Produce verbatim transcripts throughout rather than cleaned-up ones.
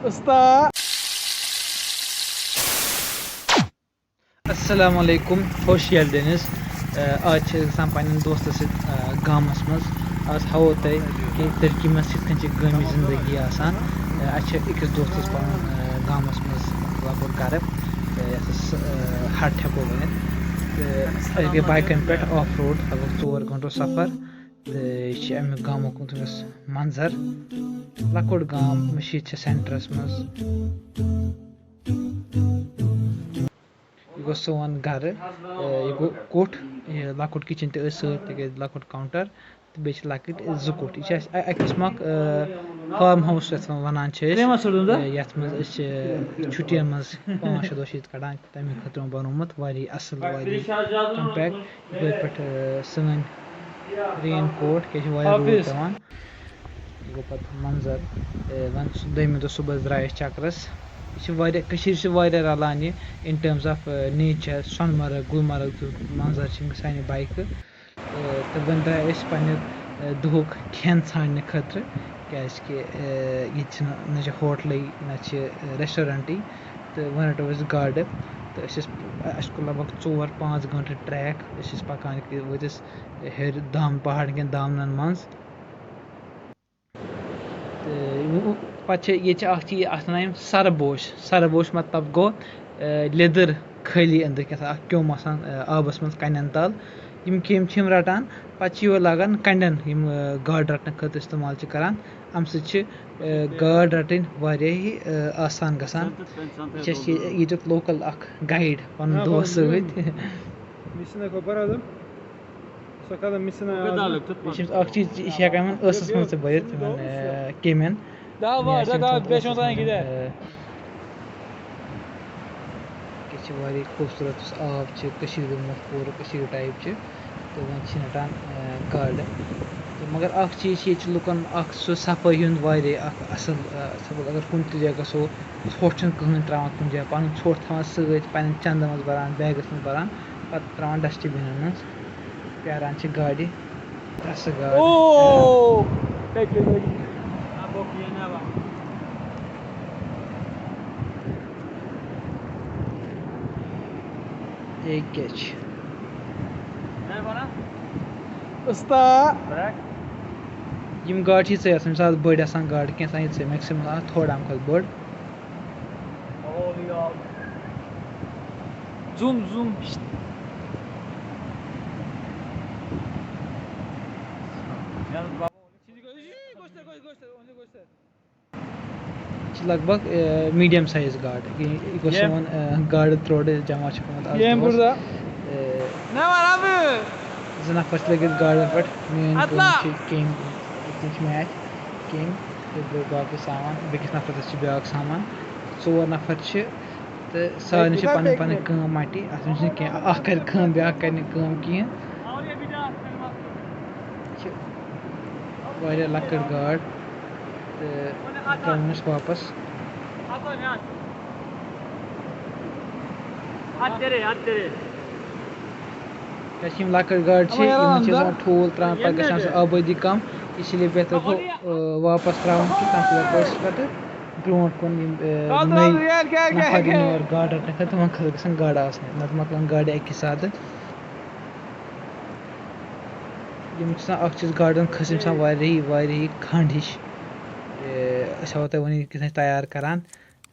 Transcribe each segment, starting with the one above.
استاد۔ السلام علیکم، خوش ییٚلہِ دِنس۔ آ، آز چھِ أسۍ گژھان پننٮ۪ن دوستس سۭتۍ، آ، گامس منٛز۔ آز ہاوو تۄہہِ کہِ ترکی منٛز کِتھ کٔنۍ چھِ گٲمی زندگی آسان۔ آ، اَسہِ چھِ أکِس دوستس پنُن، آ، گامس منٛز لۄکُٹ گرٕ، آ، یتھ أسۍ، آ، ہٹ ہٮ۪کو ؤنِتھ۔ تہٕ أسۍ گٔے بایکن پٮ۪ٹھ آف روڈ، لگ بگ ژور گھنٹو سفر۔ تہٕ یہِ چھِ اَمیُک گامُک وٕنکیٚنَس منظر۔ لۄکُٹ گام، مٔشیٖد چھِ سینٹرَس منٛز۔ یہِ گوٚو سون گَرٕ، اے، یہِ گوٚو کوٚٹھ، یہِ لۄکُٹ کِچَن تہِ ٲسۍ سۭتۍ، تِکیٛازِ لۄکُٹ کاوُنٹَر تہٕ بیٚیہِ چھِ لۄکٕٹۍ زٕ کوٚٹھ۔ یہِ چھِ اَسہِ اَ-، اَکہِ قٕسمُک، اے، فارم ہاوُس یَتھ وَنان چھِ أسۍ، اے، یَتھ منٛز أسۍ چھِ چھُٹیَن منٛز پانٛژھ شےٚ دۄہ چھِ ییٚتہِ کَڑان، تَمہِ خٲطرٕ بَنومُت واریاہ اَصٕل، واریاہ کمپیکٹ۔ یِتھ پٲٹھۍ، آ، سٲنۍ رین کوٹ، کیٛازِ چھِ واریاہ روٗد پٮ۪وان۔ یہِ گوٚو پَتہٕ منظر، آ، وۄنۍ سُہ دوٚیمہِ دۄہ صُبحَس درٛاے أسۍ چَکرَس۔ یہِ چھِ واریاہ، کٔشیٖرِ چھِ واریاہ رَلان یہِ in terms of، آ، nature، سۄنہٕ مرگ، گُلمرگ تیُتھ منظر چھِ سانہِ بایکہٕ۔ آ، تہٕ وۄنۍ درٛاے أسۍ پنٛنہِ، آ، دُہُک کھٮ۪ن ژھانٛڈنہٕ خٲطرٕ، کیٛازِکہِ، آ، ییٚتہِ چھِنہٕ، نہ چھِ ہوٹلٕے، نہ چھِ، آ، ریسٹورنٛٹٕے۔ تہٕ وۄنۍ رَٹو أسۍ گاڈٕ۔ تہٕ أسۍ ٲسۍ، اَسہِ کوٚر لگ بگ ژور پانٛژھ گٲنٛٹہٕ ٹرٛیک۔ أسۍ ٲسۍ پَکان کہِ وٲتۍ أسۍ ہیٚرِ دام-، پہاڑ کٮ۪ن دامنَن منٛز۔ تہٕ یِمو-، پَتہٕ چھِ، ییٚتہِ چھِ اَکھ چیٖز اَتھ وَنان یِم سَرٕ بوش۔ سَرٕ بوش مطلب گوٚو، آ، لیٚدٕر خٲلی أنٛدرٕ کیٛاہ تام اَکھ کیوٚم آسان، آ، آبَس منٛز کَنٮ۪ن تَل۔ یِم کیٚمۍ چھِ یِم رَٹان، پَتہٕ چھِ یور لاگان کَنڈٮ۪ن، یِم، آ، گاڈٕ رَٹنہٕ خٲطرٕ اِستعمال چھِ کَران۔ اَمہِ سۭتۍ چھِ، آ، گاڈ رَٹٕنۍ واریاہ، آ، آسان گژھان۔ یہِ چھِ اَسہِ یہِ-، ییٚتیُک لوکَل اَکھ گایِڈ، پَنُن دوس سۭتۍ۔ یہِ چھِ أمِس اَکھ چیٖز، یہِ چھِ ہٮ۪کان یِمَن ٲسَس منٛز تہِ بٔرِتھ، یِمَن، آ، کیٚمٮ۪ن۔ دَہ وُہ، دَہ، دَہ، بیٚیہِ چھِ وَنان کہِ یہِ چھِ واریاہ خوٗبصوٗرت، یُس آب چھِ کٔشیٖرِ گوٚمُت پوٗرٕ کٔشیٖرِ ٹایپ چھِ، تہٕ وۄنۍ چھِ رَٹان، آ، گاڈٕ۔ تہٕ مگر اَکھ چیٖز چھِ، ییٚتہِ چھِ لُکَن اَکھ سُہ صفٲیی ہُنٛد واریاہ اَکھ اَصٕل، آ، سپوز اگر کُنہِ تہِ جایہِ گژھو، ژھۄٹھ چھُنہٕ کٕہٕنۍ ترٛاوان کُنہِ جایہِ، پَنُن ژھۄٹھ تھاوان سۭتۍ، پنٛنٮ۪ن چَندَن منٛز بَران، بیگَس منٛز بَران، پَتہٕ ترٛاوان ڈسٹہٕ بِنَن منٛز، پیٛاران چھِ گاڑِ، رَسہٕ گاڑِ۔ او! یہِ کیٛاہ چھِ؟ اُستا۔ یِم گاڈٕ چھِ یِژھے آسان، ییٚمہِ ساتہٕ بٔڑۍ آسان گاڈٕ، کینٛہہ آسان یِژھے، میکسِمم آسان تھوڑا اَمہِ کھۄتہٕ بٔڑ۔ Zoom, zoom. یہِ چھِ لگ بگ، آ، میٖڈیم سایز گاڈ۔ یہِ، یہِ گوٚو یہِ۔ سون، آ، گاڈٕ تروڑٕ جمع چھُ گوٚمُت آز یہِ دۄہَس۔ بُرزا۔ آ، نہ وَنان بہٕ۔ زٕ نفر چھِ لٔگِتھ گاڈَن پٮ۪ٹھ۔ میٛٲنۍ کٲم اَدٕ لا۔ چھِ کیٚمۍ، یِتھ کٔنۍ چھِ مےٚ اَتھِ کیٚمۍ، تہٕ بیٚیہِ باقٕے سامان۔ بیٚکِس نفرَس چھِ بیٛاکھ سامان۔ ژور نفر چھِ تہٕ سارنٕے چھِ پَنٕنۍ پَنٕنۍ کٲم مَٹی۔ اَتھ منٛز چھِنہٕ کینٛہہ، اَکھ کَرِ کٲم، بیٛاکھ کَرِ نہٕ کٲم کِہیٖنۍ۔ یہِ چھِ واریاہ لۄکٕٹ گاڈ تہٕ ترٛاوُن اَسہِ واپَس۔ کیٛازِکہِ یِم لۄکٕٹۍ گاڈٕ چھِ، یِمَن چھِ آسان ٹھوٗل ترٛاوان، پَتہٕ گژھِ آسان آبٲدی کَم، اسی لیے بہتر گوٚو، آ، واپَس ترٛاوُن کہِ تَمہِ سۭتۍ ہٮ۪کو أسۍ پَتہٕ برونٛٹھ کُن یِم، آ، نٔے نفر یِن یور گاڈٕ رَٹنہٕ خٲطرٕ، تِمَن خٲطرٕ گژھن گاڈٕ آسنہِ، نَتہٕ مۄکلَن گاڈٕ اَکی ساتہٕ۔ یِم چھِ آسان اَکھ چیٖز، گاڈَن کھٔژ یِم چھِ آسان واریاہی، واریاہی کھنٛڈ ہِش۔ اے، أسۍ ہاوو تۄہہِ وۄنۍ یہِ کِتھ کٔنۍ چھِ تیار کَران۔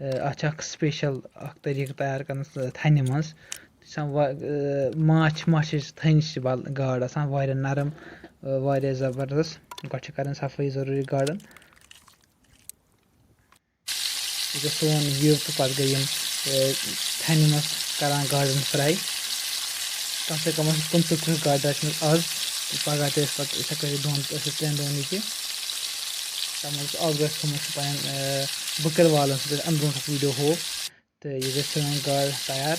اے، اَتھ چھِ اَکھ special اَکھ طریٖقہٕ تیار کَرنَس، اے، تھَنہِ منٛز۔ یہِ چھِ آسان وا-، اے، ماچھ، ماچھ چھِ تھَنہِ چھِ بَل-، گاڈ آسان واریاہ نرم، اے، واریاہ زبردست۔ گۄڈٕ چھِ کَرٕنۍ صفٲیی ضروٗری گاڈَن۔ یہِ گوٚو سون view تہٕ پَتہٕ گٔے یِم، اے، تھَنہِ منٛز کَران گاڈَن fry۔ کَم سے کَم ٲسۍ پٕنٛژٕہ تٕرٛہ گاڈٕ رَچھمٕژ آز۔ تہٕ پَگاہ تہِ ٲسۍ پَتہٕ یِتھَے کٔنۍ دۄن، ٲسۍ أسۍ ترٛٮ۪ن دۄہَن ییٚتہِ۔ تَتھ منٛز اوس اَکھ گاڈِ تھوٚومُت سُہ پَنٕنٮ۪ن، اے، بٔکٕروالَن سۭتۍ، اَمہِ برونٛٹھ اوس video ہوو۔ تہٕ یہِ گٔے سٲنۍ گاڈ تیار۔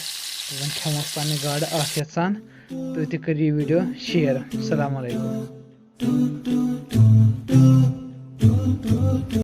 وۄنۍ کھٮ۪مو أسۍ پننہِ گاڈٕ عافیت سان۔ تُہۍ تہِ کٔرِو یہِ video share۔ السلام علیکم۔